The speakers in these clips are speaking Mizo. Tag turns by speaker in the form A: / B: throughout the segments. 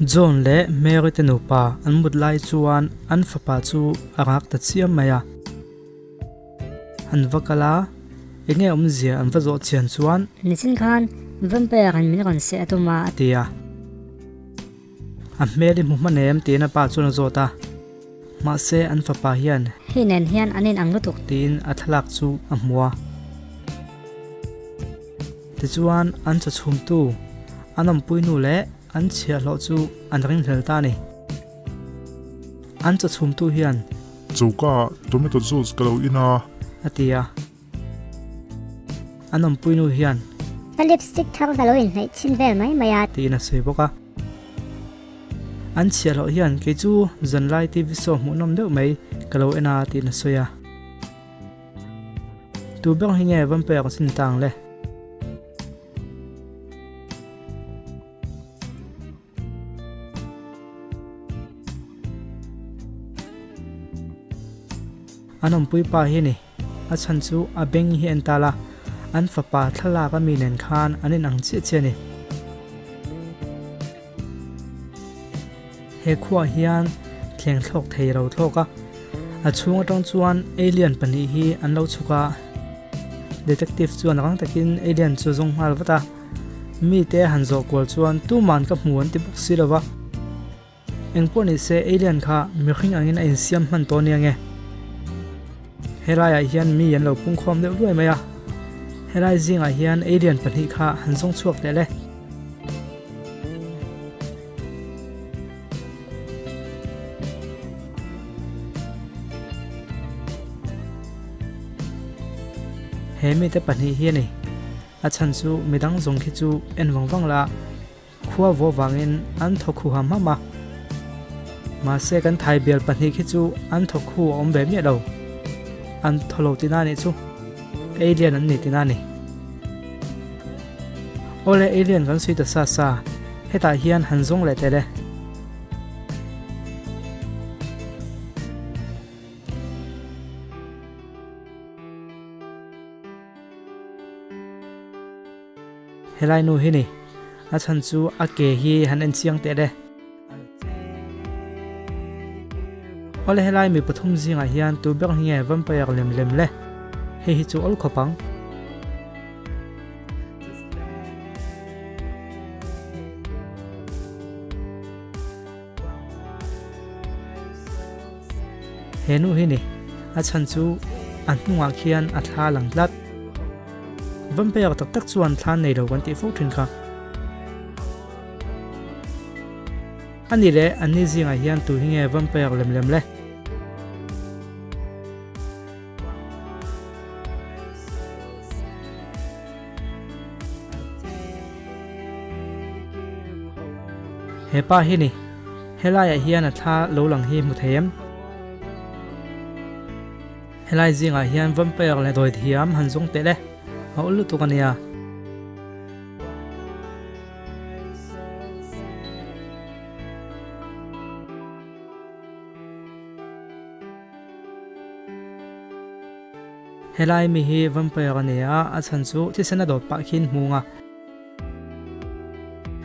A: John leh Mary te nupa an mut lai chuan an fapa chu a rak ta chiam mai a. An va kal a, enge awmzia an va zawh chian chuan.
B: Nichin khan vampire in min rawn seh a tum a.
A: A ti a. A hmel i hmu hman em? tiin a pa chuan a zawt a. Mahse an fapa hian.
B: Hei nen hian an inang lutuk.
A: Tiin a thlalak chu a hmu a. Tichuan an chaw chhumtu, an awmpuinu leh an chhiahhlawh chu an ringhlel ta a ni. An chaw chhumtu hian.
C: Choka ah tomato juice ka lo in a.
A: A ti a. An awmpuinu hian.
B: Ka lipstick thar ka lo inhnaih chhin vel mai mai a.
A: Tiin a sawi bawk a. An chhiahhlawh hian kei chu zanlai TV show hmuhnawm deuh mai ka lo en a tiin a sawi a. Tu ber hi nge vampire ka chin ta ang le? An awmpui pa hi a ni. A chhan chu a beng hi en tal a, an fapa thlalak a mi nen khan an inang chiah chiah a ni. He khuaah hian thleng thlawk thei ro thlawk a, a chhung atang chuan alien pahnih hi an lo chhuk a. Detective chuan rang takin alien chu zawng nghal vat a, mite han zawh kual chuan tuman ka hmu an ti bawk si lo va. Engpawh ni se alien kha mihring angin a insiam hman tawh nia nge. Helaiah hian mi an lo pungkhawm deuh luai mai a, helai zingah hian alien pahnih kha han zawng chhuak teh le. He mite pahnih hi a ni. A chhan chu midang zawng khi chu en vang vang la, khua vaw vangin an thaw khu ham ham a. Mahse kan thai bial pahnih khi chu an thaw khu a awm ve miah lo. An thaw lo tina nih chu. Alien an ni tina ni. Awle alien kan sawi ta sa sa, hetah hian han zawng leh teh le. Helai nu hi ni, a chhan chu a ke hi han en chiang teh le. Awle helai mi pathum zingah hian tu ber hi nge vampire lem lem le? Hei hi chu awl khawp ang. He nu hi ni, a chhan chu a hnungah khian a thla lang tlat. Vampire tak tak chuan thla nei lo kan tih fo thin kha. A ni leh an ni zingah hian tu hi nge vampire lem lem le? He pa hi ni, helaiah hian a thla lo lang hi hmu thei em? Helai zingah hian vampire leh dawithiam han zawng teh le, a ul lutuk a nia. Helai mi hi vampire a ni a, a chhan chu thisen a dawt pah khian hmung a.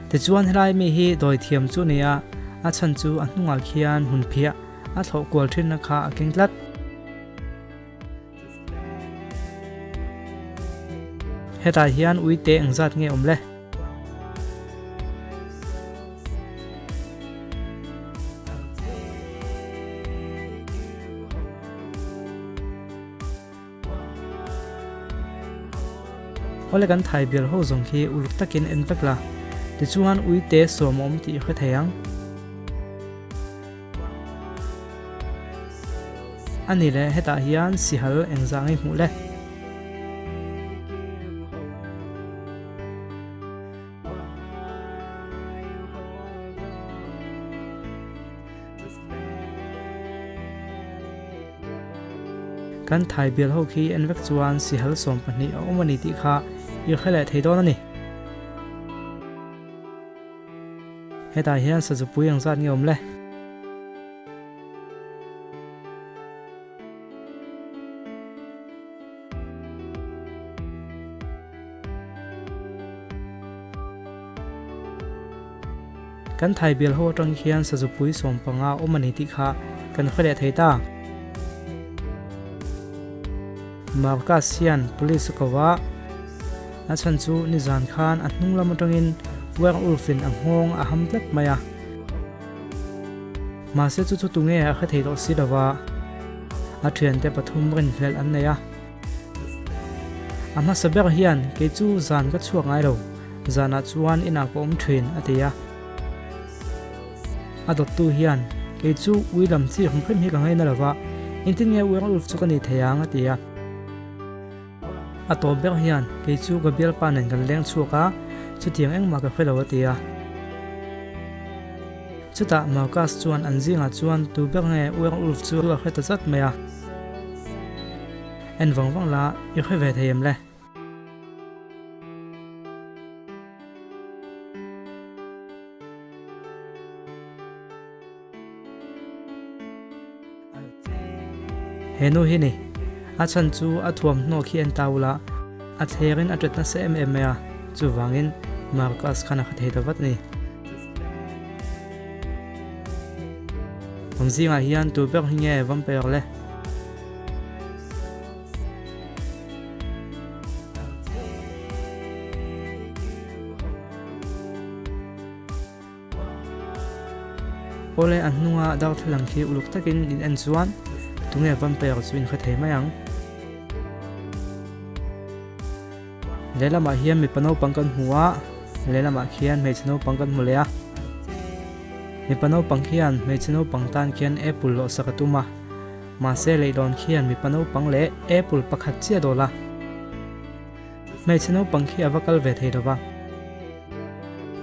A: Tichuan helai mi hi dawithiam chu a ni a, a chhan chu a hnungah khian hmun phiah a thlawh kual thinna kha a keng tlat. Hetah hian uite engzat nge awm le? Awle kan thai bial ho zawng khi uluk takin en vek la, tichuan uite sawm a awm tih i hre thei ang. A ni le, hetah hian sihal engzah ngei hmuh le? Kan thai bial ho khi en vek chuan sihal 12 a awm a ni tih kha i hre leh thei dawn a ni. Hetah hian sazupui ang zat nge awm le? Kan thai bial ho atang hian sazupui 15 awm a ni tih kha kan hre leh thei ta. Marcus hian police a ko a, a chhan chu nizan khan a hnung lam atangin werewolf in a nghawng a ham tlat mai a. Mahse chu chu tunge a hre thei tawh si lova, a thiante pathum rinhlelh an nei a. A hmasa ber hian kei chu zan ka chhuak ngai lo, zanah chuan inah ka awm thin a ti a. A dawttu hian kei chu ui lam chi hrim hrim hi ka ngaina lova, engtin nge werewolf chu ka ni thei ang a ti a. A tawp ber hian kei chu ka bialpa nen kan leng chhuak a, chutiang engmah ka hre lo a ti a. Chutah Marcus chuan an zingah chuan tu ber nge werewolf chu a hre ta zat mai a. En vang vang la, i hre ve thei em le? He nu hi ni. A chhan chu a thuamhnaw khi en ta ula, a thlerin a ṭet nasa em em mai a, chuvangin Marcus khan a hre thei ta vat a ni. Awm zingah hian tu ber hi nge vampire le? Awle a hnunga darthlalang khi uluk takin in en chuan tunge vampire chu in hre thei mai ang. Lehlamah hian mipa naupang kan hmu a, lehlamah khian hmeichhe naupang kan hmu leh a. Mipa naupang khian hmeichhe naupang tan khian apple lawh sak a tum a, mahse leihlawn khian mipa naupang leh apple pakhat chiah dawl a. Hmeichhe naupang khi a va kal ve thei lo va.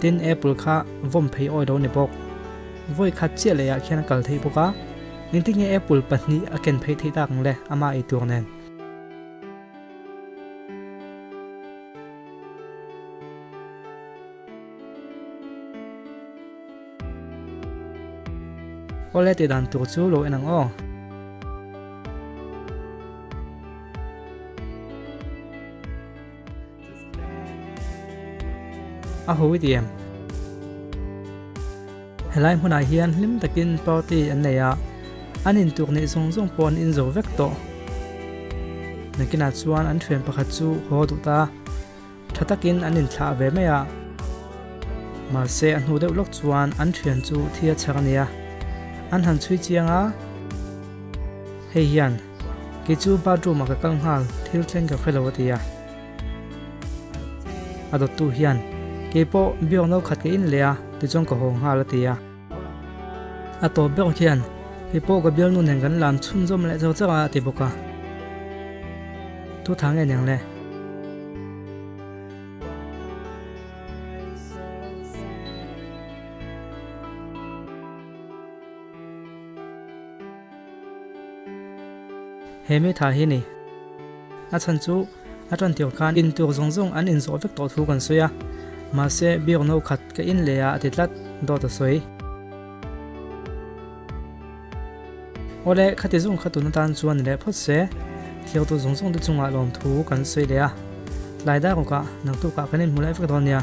A: Tin, Apple kha vawm phei awi lo ni bawk. Vawi khat chiah lehah khian a kal theih bawk a, engtin nge Apple pahnih a ken phei theih tak ang le ama ei tur nen. Awle tih dan tur chu lo en ang aw. A ho i ti em? Helai hmunah hian hlim takin party an nei a, an intuk neih zawng zawng pawh an inzo vek tawh. Nakinah chuan an thian pakhat chu haw duh ta. Tha takin an inthlah ve mai a, mahse a hnu deuh lawk chuan an thian chu thi a chhar a nia. An han chhui chiang a, hei hian kei chu bathroom ah ka kal nghal thil thleng ka hre lo a ti a. A dawttu hian kei pawh biak no khat ka in leh a tichuan ka haw nghal a ti a. A tawp ber khian kei pawh ka bialnu nen kan lam chhunzawm leh char char a a ti bawk a. Thu thang en ang le. He mi tha hi ni. A chhan chu a tan tir khan in tur zawng zawng an inzawh vek tawh thu kan sawi a, mahse beer no khat ka in leh a a ti tlat dawt a sawi. Awle, khati zawng kha tun atan chuan ni leh phawt se, thliartu zawng zawng te chungah lawmthu kan sawi leh a, tlai dar rawkah naktukah kan inhmu leh vek dawn nia.